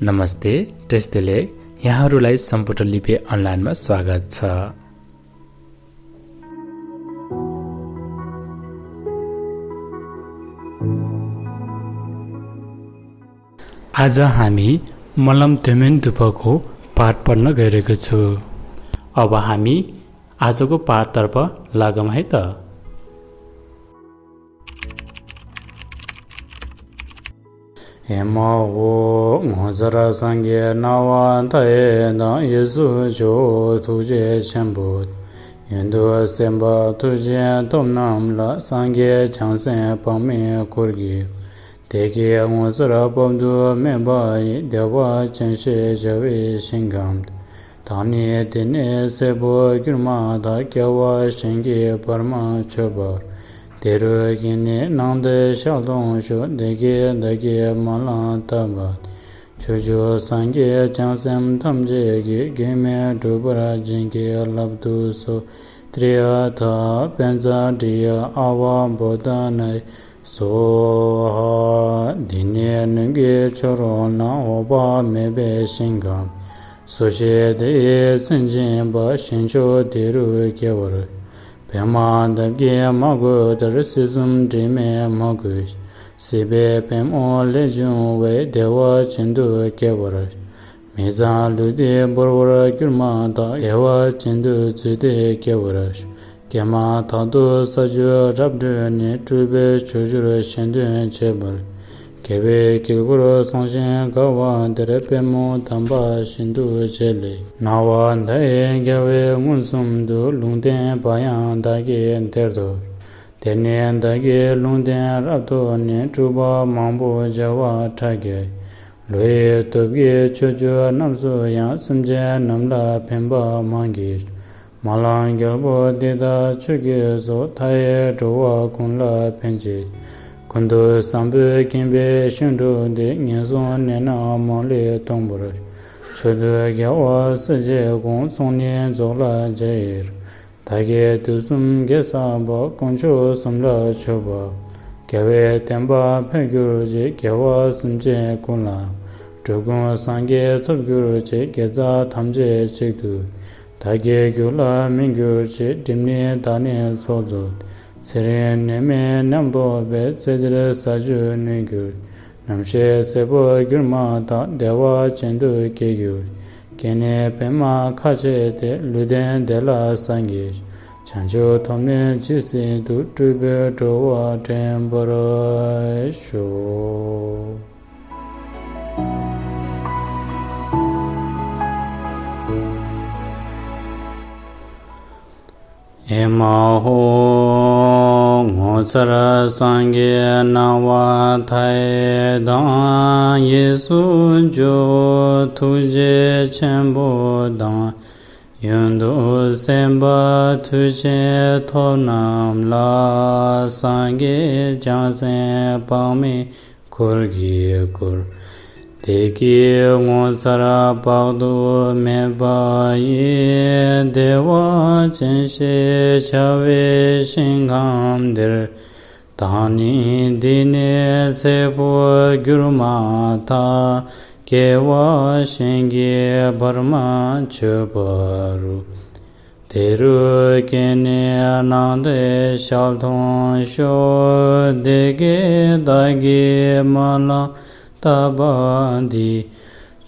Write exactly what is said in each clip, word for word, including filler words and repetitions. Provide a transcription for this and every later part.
नमस्ते, བཀྲ་ཤིས་བདེ་ལེགས། यहाँहरूलाई सम्पूर्ण लिपि अनलाइनमा स्वागत छ। आज हामी मलम धोमेन दुपको पाठ पढ्न गइरहेको छु। अब हामी आजको पाठतर्फ लागौँ है त। ཨེ་མ་ཧོ། ངོ་མཚར་སངས་རྒྱས་སྣང་བ་མཐའ་ཡས་དང་། གཡས་སུ་ཇོ་བོ་ཐུགས་རྗེ་ཆེན་པོ། གཡོན་དུ་སེམས་དཔའ་མཐུ་ཆེན་སྟོབས་རྣམས་ལ། སངས་རྒྱས་བྱང་སེམས་དཔག་མེད་འཁོར་གྱིས། བདེ་སྐྱིད་ངོ་མཚར་དཔག་ཏུ་མེད་པ་ཡི། བདེ་བ་ཅན་ཞེས་བྱ་བའི་ཞིང་ཁམས། བདག་ནི་འདི་ནས་ཚེ་འཕོས་གྱུར་མ་ཐག་སྐྱེ་བ་གཞན་གྱིས་བར་མ་ཆོད་པར། དེ་རུ་སྐྱེས་ནས་སྣང་མཐའི་ཞལ་མཐོང་ཤོག། བདེ་སྐྱིད་བདག་གིས་མ་བླངས་ཐབས་མེད། ཕྱོགས་བཅུའི་སངས་རྒྱས་བྱང་སེམས་ཐམས་ཅད་ཀྱིས། གེགས་མེད་འགྲུབ་པར་བྱིན་གྱིས་བརླབ་ཏུ་གསོལ། ཏྲི་ཡ་ཐཱ། པཉྩ་དྲི་ཡ་ཨ་ཝ་བོ་དྷ་ན་ཡེ་སྭཱ་ཧཱ། འདི་ནས་ནུབ་ཀྱི་ཕྱོགས་རོལ་ན། འོད་དཔག་མེད་པའི་ཞིང་ཁམས། སུ་ཞིག་དེ་ཡི་མཚན་བྱིན་པ། ཞིང་མཆོག་དེ་རུ་སྐྱེ་བར། པདྨ་འདབ་བརྒྱད་མ་གོས་ལྟར། སྲིད་གསུམ་དྲི་མས་མ་གོས། སྲིད་པའི་པདྨོ་ལས་བྱུང་བའི། བདེ་བ་ཅན་དུ་སྐྱེ་བར་ཤོག། མི་གཙང་ལུས་འདི་བོར་བར་གྱུར་མ་ཐག། བདེ་བ་ཅན་དུ་བརྫུས་ཏེ་སྐྱེ་བར་ཤོག། སྐྱེས་མ་ཐག་ཏུ་ས་བཅུ་རབ་བགྲོད་ནས། སྤྲུལ་པའི་ཕྱོགས་བཅུར་གཞན་དོན་བྱེད་པར། རྒྱལ་བའི་དཀྱིལ་འཁོར་བཟང་ཞིང་དགའ་བ་དེར། པདྨོ་དམ་པ་ཤིན་ཏུ་རྗེ་ལེགས། སྣང་བ་མཐའ་ཡས་རྒྱལ་བས་མངོན་སུམ་དུ། ལུང་བསྟན་པ་ཡང་བདག་གིས་དེར་ཐོབ། དེར་ནི་བདག་གིས་ལུང་བསྟན་རབ་ཐོབ་ནས། སྤྲུལ་པ་མང་པོ་བྱེ་བ་ཕྲག་བརྒྱ། ལོ་ཡི་སྟོབས་ཀྱིས་ཕྱོགས་བཅུ་རྣམས་སུ་ཡང་། སེམས་ཅན་རྣམས་ལ་ཕན་པ་མང་གིས། སྨོན་ལམ་རྒྱལ་པོ་འདི་དག་མཆོག་གི་གཟུགས། མཐའ་ཡས་འགྲོ་བ་ཀུན་ལ་ཕན་ཕྱིར། ཀུན་ཏུ་བཟང་པོས་ཁེངས་པའི་ཤིང་དྲུང་འདི། ངན་སོང་གནས་རྣམས་མ་ལུས་སྟོངས་པར། མཆོག་ཏུ་དགེ་བ་སྲིད་ཞིའི་གོང་། ཚོགས་ནི་རྫོགས་ལ་བྱ་ཡི་རང་། བདག་གིས་དུས་གསུམ་དགེ་བསགས་པ། དཀོན་མཆོག་གསུམ་ལ་མཆོད་པ། རྒྱལ་བའི་བསྟན་པ་འཕེལ་གྱུར་ཅིག། དགེ་བ་སེམས་ཅན་ཀུན་ལའང་། འགྲོ་ཀུན་སངས་རྒྱས་ཐོབ་གྱུར་ཅིག། དགེ་རྩ་ཐམས་ཅད་གཅིག་ཏུ། བདག་གི་རྒྱུད་ལ་སྨིན་གྱུར་ཅིག། སྒྲིབ་གཉིས་དག་ནས་ཚོགས་རྫོགས། ཚེ་རིང་ནད་མེད་ཉམས་རྟོགས་པའི། ཚེ་འདིར་ཟག་བཅས་ནུས་གྱུར། རྣམ་ཤེས་ཚེ་འཕོས་གྱུར་མ་ཐག། བདེ་བ་ཅན་དུ་སྐྱེ་གྱུར། སྐྱེས་ནས་པདྨ་ཁ་ཕྱེ་སྟེ། ལུས་རྟེན་དེ་ལ་སངས་རྒྱས། བྱང་ཆུབ་ཐོབ་ནས་ཇི་སྲིད་དུ། སྤྲུལ་པས་འགྲོ་བ་འདྲེན་པར་ཤོག། ཨེ་མ་ཧོ། ངོ་མཚར་སངས་རྒྱས་སྣང་བ་མཐའ་ཡས་དང་། གཡས་སུ་ཇོ་བོ་ཐུགས་རྗེ་ཆེན་པོ་དང་། གཡོན་དུ་སེམས་དཔའ་མཐུ་ཆེན་ཐོབ་རྣམས་ལ། སངས་རྒྱས་བྱང་སེམས་དཔག་མེད་འཁོར་གྱིས་བསྐོར། བདེ་སྐྱིད་ངོ་མཚར་དཔག་ཏུ་མེད་པ་ཡི། བདེ་བ་ཅན་ཞེས་བྱ་བའི་ཞིང་ཁམས་དེར། བདག་ནི་འདི་ནས་ཚེ་འཕོས་གྱུར་མ་ཐག། སྐྱེ་བ་གཞན་གྱིས་བར་མ་ཆོད་པ་རུ། དེ་རུ་སྐྱེས་ནས་སྣང་མཐའི་ཞལ་མཐོང་ཤོག། བདེ་སྐྱིད་བདག་གིས་མ་བླངས་ཐབས་མེད་འདི།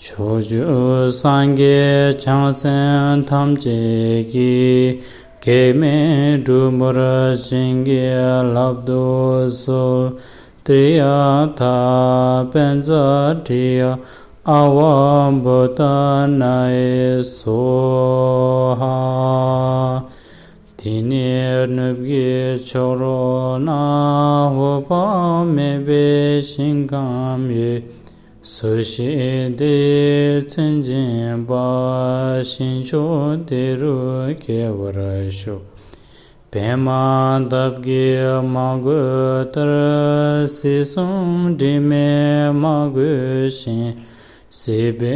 ཕྱོགས་བཅུའི་སངས་རྒྱས་བྱང་སེམས་ཐམས་ཅད་ཀྱིས། གེགས་མེད་འགྲུབ་པར་བྱིན་གྱིས་བརླབ་ཏུ་གསོལ། ཏྲི་ཡ་ཐཱ། པཉྩ་དྲི་ཡ་ཨ་ཝ་བོ་དྷ་ན་ཡེ་སྭཱ་ཧཱ། འདི་ནས་ནུབ་ཀྱི་ཕྱོགས་རོལ་ན། འོད་དཔག་མེད་པའི་ཞིང་ཁམས་ཡོད། སུ་ཞིག་དེ་ཡི་མཚན་བྱིན་པ། ཞིང་མཆོག་དེ་རུ་སྐྱེ་བར་ཤོག། པདྨ་འདབ་བརྒྱད་མ་གོས་ལྟར། སྲིད་གསུམ་དྲི་མས་མ་གོས་ཤིང་། སྲིད་པའི་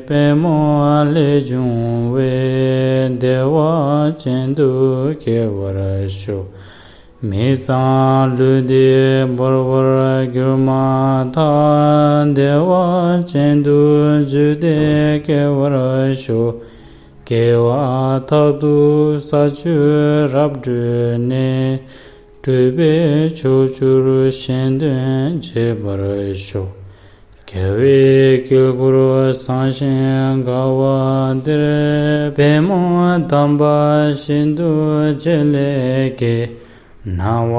པདྨོ་ལས་བྱུང་བའི། བདེ་བ་ཅན་དུ་སྐྱེ་བར་ཤོག། མི་ཚངས་ལུས་འདི་འབར་བར་གྱུར་མ་ཐག་བདེ་བ་ཅན་དུ་བརྗོད་དེ་སྐྱེ་བར་ཤོག་སྐྱེ་བ་དག་ཏུ་ས་བཅུ་རབ་བགྲོད་ནས། སྤྲུལ་པའི་ཕྱོགས་བཅུར་གཞན་དོན་བྱེད་པར་ཤོག་རྒྱལ་བའི་དཀྱིལ་འཁོར་བཟང་ཞིང་དགའ་བ་འདིར། པདྨོ་དམ་པ་ཤིན་ཏུ་རྗེ་ལེགས་དགྱེས། སྣང་བ་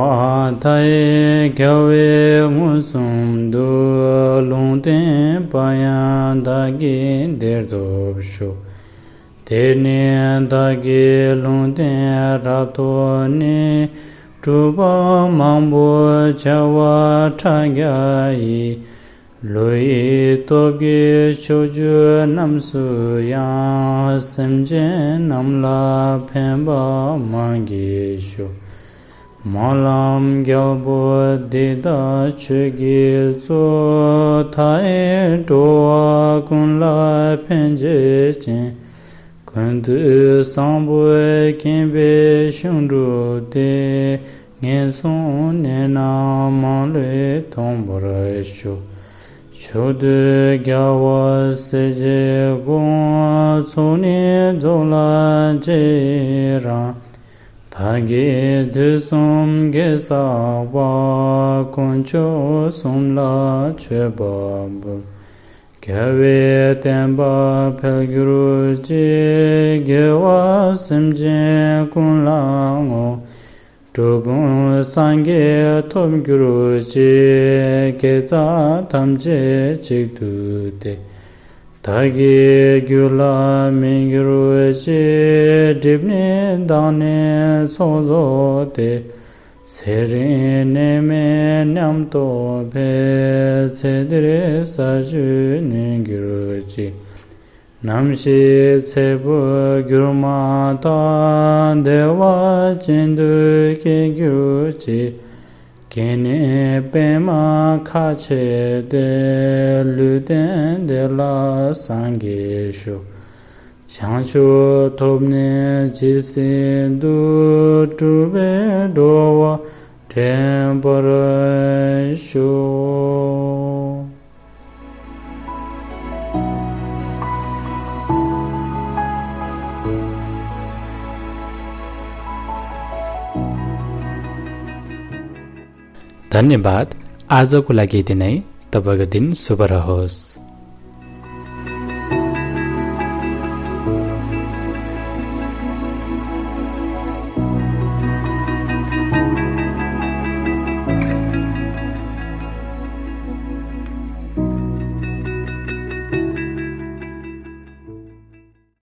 མཐའ་ཡས་རྒྱལ་བས་མངོན་སུམ་དུ། ལུང་བསྟན་པ་ཡང་བདག་གིས་འདིར་ཐོབ་ཤོག་དེར་ནི་བདག་གིས་ལུང་བསྟན་རབ་ཐོབ་ནས། གྲུབ་པ་མང་པོ་བྱེ་བ་ཕྲག་བརྒྱ་ཡིས། བློ་ཡི་སྟོབས་ཀྱིས་ཕྱོགས་བཅུ་རྣམས་སུ་ཡང་། སེམས་ཅན་རྣམས་ལ་ཕན་པ་མང་བགྱིད་ཤོག་སྨོན་ལམ་རྒྱལ་པོ་འདི་དག་ཆོས་ཀྱི་གཙོ། མཐའ་ཡས་འགྲོ་བ་ཀུན་ལ་ཕན་བྱེད་ཅིང་། ཀུན་ཏུ་བཟང་པོས་བརྒྱན་པའི་ཞིང་སྒྲུབ་སྟེ། ངན་སོང་གནས་རྣམས་མ་ལུས་སྟོངས་པར་ཤོག་ཕྱོགས་དུས་རྒྱལ་བ་སྲས་བཅས་དགོངས། ཚོགས་གཉིས་རྫོགས་ལ་རྗེས་ཡི་རང་། བདག་གིས་དུས་གསུམ་དགེ་བསགས་པ། དཀོན་མཆོག་གསུམ་ལ་མཆོད་པ་འབུལ། རྒྱལ་བའི་བསྟན་པ་འཕེལ་གྱུར་ཅིག་དགེ་བ་སེམས་ཅན་ཀུན་ལ་བསྔོ། འགྲོ་ཀུན་སངས་རྒྱས་ཐོབ་གྱུར་ཅིག་དགེ་རྩ་ཐམས་ཅད་གཅིག་ཏུ་བསྡུས། བདག་གི་རྒྱུད་ལ་སྨིན་གྱུར་ཅིག་སྒྲིབ་གཉིས་དག་ནས་ཚོགས་རྫོགས་ཏེ། ཚེ་རིང་ནད་མེད་ཉམས་རྟོགས་འཕེལ། ཚེ་འདིར་ས་བཅུ་ནོན་གྱུར་ཅིག་ནམ་ཞིག་ཚེ་འཕོས་གྱུར་མ་ཐག་བདེ་བ་ཅན་དུ་སྐྱེ་གྱུར་ཅིག་རྒྱན་ནི་པདྨ་ཁ་ཕྱེ་སྟེ། ལུས་རྟེན་དེ་ལ་སངས་རྒྱས་ཤོག་བྱང་ཆུབ་ཐོབ་ནས་ཇི་སྲིད་དུ། སྤྲུལ་པས་འགྲོ་བ་འདྲེན་པར་ཤོག धन्यवाद। आजको लागि यति नै। तपाईँको दिन शुभ रहोस्।